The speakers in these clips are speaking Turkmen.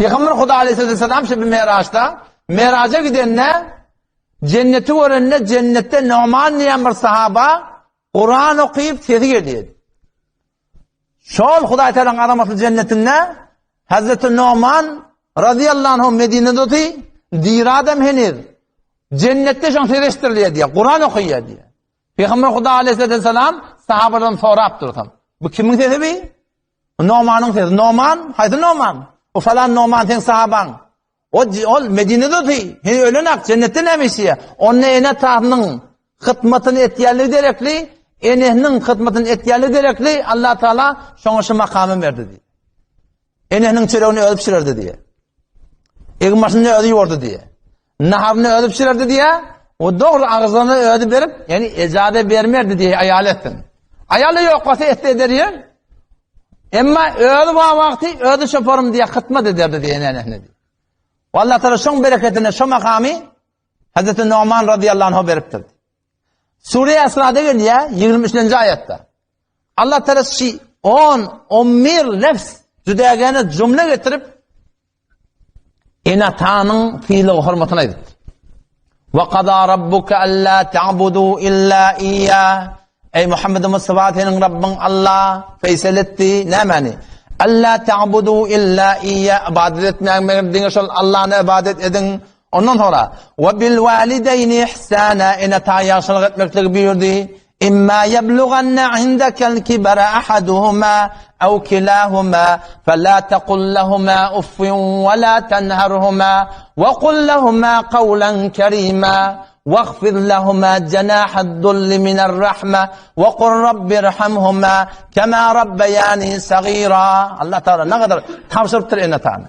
Pygamber Huda aleyhisselam şu Meraçda Meraca gidende cenneti görende cennetde Numan diýen bir sahaba Kur'an okyp sesi gelýär. Şol Hudaý Tealanyň azamatly cennetinde Hazreti Numan radıyallahu anh Medine'de oty, diri adam heniz. Cennetde şoň sesi eşdirilýär diýär, Kur'an okaýar diýär. Pygamber Huda aleyhisselam sahabadan sorap dursa, bu kimiň sesi bi? Nomanyň sesi. Noman? Haýsy Noman? O falan Noman seň sahabaň. O ol Medinede oty. Heni ölenak, jennetde näme işleýär? Onda ene atasynyň hytmatyny etýänligi derekli, enesiniň hytmatyny etýänligi derekli Allah Taala şoňa şu makamy berdi diýär. Enesiniň çöregini özi pişirerdi diýär. Egin-başyny özi ýuwardy diýär. Naharyny özi pişirerdi diýär. O dogry agzyna özi berip, ýani ejaze bermerdi diýär, aýaly etsin. Aýaly ýok bolsa etse eder diýär. Emma özi bar wagty özi şoparym diýär, hytmat ederdi diýär enesine diýär. Allah Taala şoň bereketine şo makamy Hazreti Numan radıyallahu anh'a beripdir. Sure Esra'da gelýär 23-nji aýatda. Allah Teala şi 10 11 lefz jüdägäne jümle getirip ene-atanyň sylag hormatyny aýdypdyr. Wa qada rabbuka alla ta'budu illa iyya. Ey Muhammed Mustafa seniň Rabbyň Allah feýsel etdi nämäni? Alla ta'budu illa iyya. Ibadet etmäň meger diňe şol Allahny ibadet ediň. Ondan soňra we bil walideyni ihsana ene-ata ýagşylyk etmekligi buýurdy. Imma ýebluganna indekel kibara ahaduhuma ew kilahuma fela tekul lehuma uffin we la tenherhuma we kul lehuma kawlen kerima wahfiz lehuma jenahad-dulli miner-rahme we kul rabbirhamhuma kema rabbeýani sagira. Allah Teala ne kadar tabşyrypdyr ene-atany.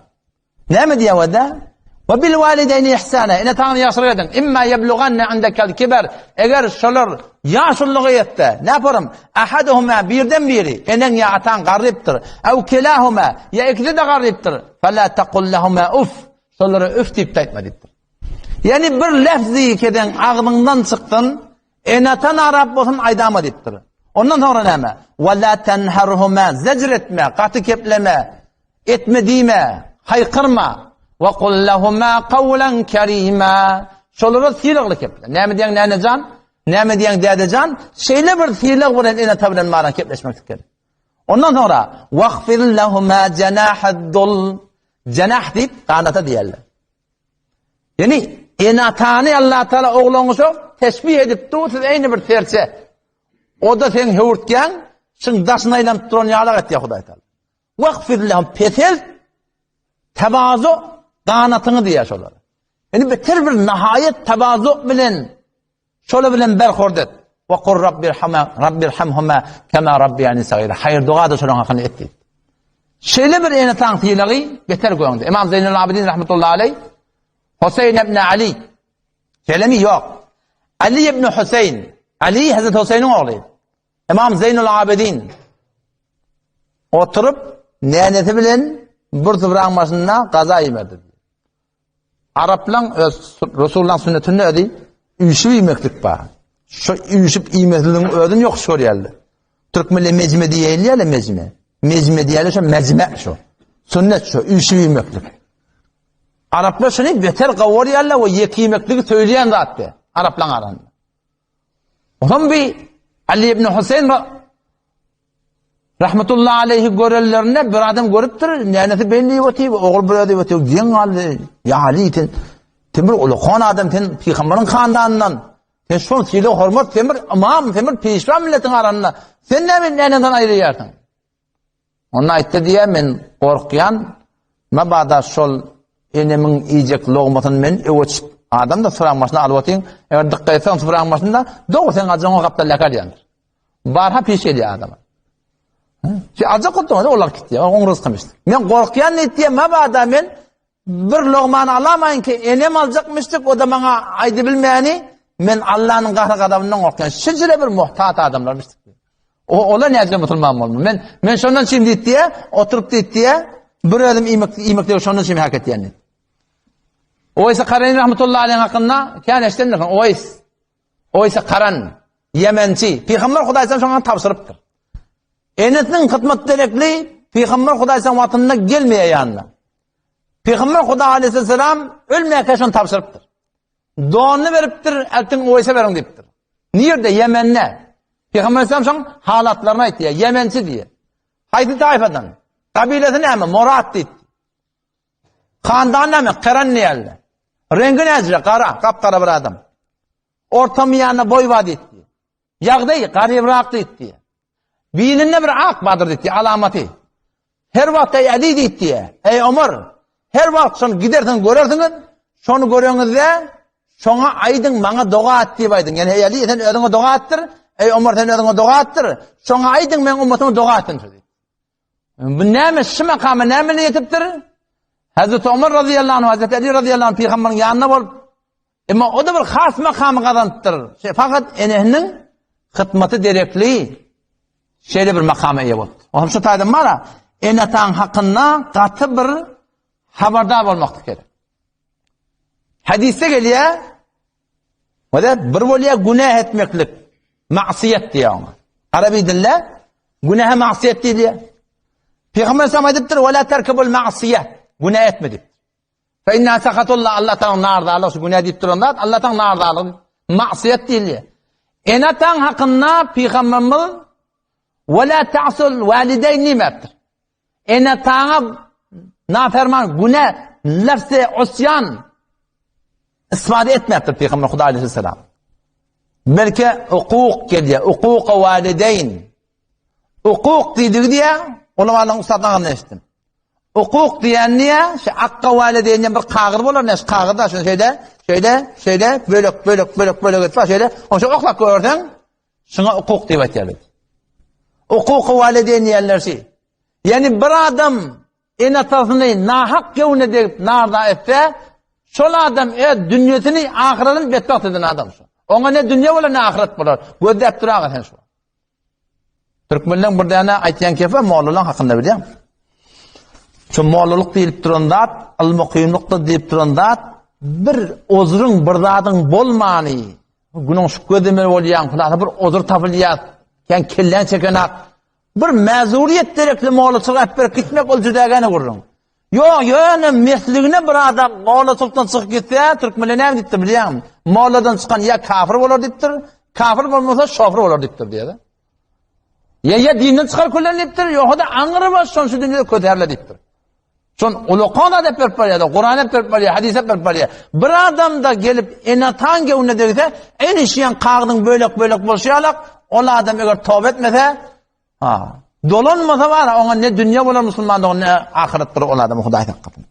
Näme diýýär wada? Wa bil walideýni ihsana. Ene ataňy ýagşylyk ediň. Imma ýebluganna indekel kiber. Eger şolar ýaşulyga ýetse, näme yaparym? Ahaduhuma birden biri, eneň ýa ataň garypdyr. Ew kilahuma, ýa ikisi-de garypdyr. Fela taqul lahuma uf. Şolara üf diýip aýtma diýipdir. Ýani bir lefzi keden agzyňdan çyksyn, ene-ata narap bolsun aýdama diýipdir. Ondan soňra näme? Wa la tenharhuma zecr etme, gaty kepleme. Etme diýme, haýkyrma. Wa kul lahuma kawlan kerima. Şolara sylagly keple. Näme diýýäň nänejan? Näme diýýäň dädejan? Şeýle bir sylag bilen ene-ata bilen maran kepleşmek gerek. Ondan soňra wahfiz lahuma janahad-dul. Janah diýip ganata diýerler. Ýani ene-atany Allah Taala ogluňa şo teşbih edip dur, siz eýni bir serçe. O da seň höwürtgäň, şuň daşyna aýlanyp duran ýalak etýär Hudaý Taala. Wahfiz lehum peselt tewazu ganatyňy diýýär şolara. Ýani beter bir nahaýat tewazu bilen şola bilen berhord et. Wa kur rabbirhama rabbirhamhuma kema rabbiyani sagira. Haýyr doga da şolaryň hakyny et diýip. Şeýle bir ene taň sylagy beter göňdi. Imam Zeynel Abidin rahmetullahi aleyh Huseýn ibn Ali Şeýlemi ýok. Ali ibn Huseýn Ali Hazret Huseýniň ogly. Imam Zeynul Abidin oturyp nenesi bilen bir sübraň başynda gaza iýmerdi. Araplaň öz Resulullahyň sünnetinde özi üýşüp iýmeklik bar. Şu üýşüp iýmekligiň özüni ýokuş görýärler. Türkmenler mejme diýilýär, mejme. Mejme diýýärler, şu mejme şu. Sünnet şu, üýşüp iýmeklik. Araplar şuny beter gowurýarlar we ýek iýmekligi söýülýän zat be, araplaň arasynda. Onam bir Ali ibn Huseýn rahmetullahi aleyhi görenlerinde bir adam görüpdir, nenesi belli otyr, ogul bir özi otyr, geň galdy. Ya Ali sen, sen bir ulukan adam, sen peygamberin handanından, sen şol sylag hormat, sen bir imam, sen bir peşwa milletin arasynda, sen näme neneden aýyrýarsyň? Onda aýtdy diýýär, men gorkýan, mabada şol enemiň iýjek logmasyny men öweç adam-da süraň başyna alyp otyň, eger dykgat etseň süraň başynda, dogry seň ajaň o gapdaldaky alýandyr. Barha piş gelýär adama. Şu ajak gutdum, olar gitýär, oň rysky Men gorkýan diýýär, mabada men Bir logmany alamaýyn ki, enem aljakmyşdyk, o-da maňa aýdybilmäni, men Allanyň gahar-gazabyndan gorkýan. Şinçile bir muhtat adamlarmyşdyk. O, olar näce musulman bolma. Men, men şondan çim diýip diýe, oturyp diýip diýe, bir özüm iýmek, iýmek diýip şondan çim hak etýän diýip. Oýsa Karan rahmetullahi aleyh hakynda kän eşdendir. Oýs. Oýsa Karan, Ýemençi. Pygamber Hudaýdan şoňa tabşyrypdyr. Enesiniň hyzmat derekli Pygamber Hudaýdan wagtynda gelmeýär ýanyna. Pygamber Huda aleyhisselam ölmäkä şony tabşyrypdyr. Donuny beripdir, eltiň Uweýse beriň diýipdir. Nirde? Ýemende. Pygamber aleyhisselam şoň halatlaryny aýtýar. Ýemençi diýýär. Haýsy taýfadan? Kabilesi näme? Morat diýipdir. Handan näme? Keran diýerler. Reňki näce? Gara, gap-gara bir adam. Orta miýanda boý bar diýipdi. Ýagdaý garybrak diýipdi. Bilinde bir ak bardyr diýipdi, alamaty. Her wagt eý Ali diýipdi, eý Omar, her wagt şony gidersiň görersiňiz, şony göreňizde şoňa aýdyň maňa doga et diýip aýdyň. Ýani eý Ali sen özüňe doga etdir, eý Omar sen özüňe doga etdir, şoňa aýdyň meň ummatyma doga etsin diýip. Bu näme şu makama näme bilen ýetipdir? Hazreti Omar razyýallahu anh, Hazreti Ali razyýallahu anh pygamberiň ýanynda bolup, emma o da bir has makamy gazanypdyr. Şey, fakat enesiniň hytmaty derekli şeýle bir makama eýe bolupdyr. Onuň şu taýdan bara ene-ataň hakynda gaty bir habardar bolmaklyk gerek. Hadisde gelýär, Wada bir bolýar günah etmeklik, ma'siýet diýýär oňa. Arabi dilde günähe ma'siýet diýilýär. Pygamber sallam aýdypdyr, "Wala terkebul ma'siýe." Günah etme diýip. Fe inna sahatullah Allah taala nardalyk şu günah diýip duran zat Allah taala nardalyk ma'siýet diýilýär. Ene-ataň hakynda pygamberimiz "Wala ta'sul walideyn" diýmepdir. Ene-ataňa naferman, günä, lafzy usýan istifade etmepdir Pygamber Hudaý aleyhisselam. Belki hukuk gelýär, hukuk walideyn. Hukuk diýdigi diýä, ulamalaryň ussatlaryndan eşitdim. Hukuk diýen diýä, şu akka walideyn diýen bir kagyz bolar, näş kagyzda şunu şeýle, şeýle, şeýle bölek, bölek, bölek, bölek etip, şeýle, oňa oklap görseň, Şuňa hukuk diýip aýtýarlar. Hukuky walideyn diýenler şi. Ýani bir adam ene-atasyny nahak göwne degip narda etse, şol adam öz dünýesini, ahyretini betbagt eden adam şu. Oňa ne dünýe bolar, ne ahyret bolar. Gözläp dur aga sen şu. Türkmenleň bir däne aýtýan kefe mollalaň hakynda bilýän. Şu mollalyk diýilip duran zat, ylmy okymlykda diýip duran zat bir ozruň, bir zadyň bolmany, Günüň şu gözlemeli bolýaň, hulasa bir ozur tapylýar. Sen kelläň çekenak. Bir mäzuriýet derekli mollaçylyk aýyp berip gitmek ol jüdägäne gürrüň. Ýok, ýöne mesligine bir adam mollaçylykdan çykyp gitse, türkmenler näme diýipdir bilýäňmi? Molladan çykan ýa kafir bolar diýipdir, kafir bolmasa şofir bolar diýipdir diýýär. Ýa ýa dinden çykar küllen diýipdir, ýoga-da aňry baş şon şu dünýede köterle diýipdir. Şon ulakan zat berip barýar, Kur'an berip barýar, hadis berip barýar. Bir adam da gelip ene-ataň göwnüne degse, en işýän kagyzyň bölek-bölek bolşy ýalak, ol adam eger toba etmese, ha, dolanmasa bar, oňa ne dünýe bolar musulman dogan, ne ahyret bolar ol adam Hudaý saklasyn.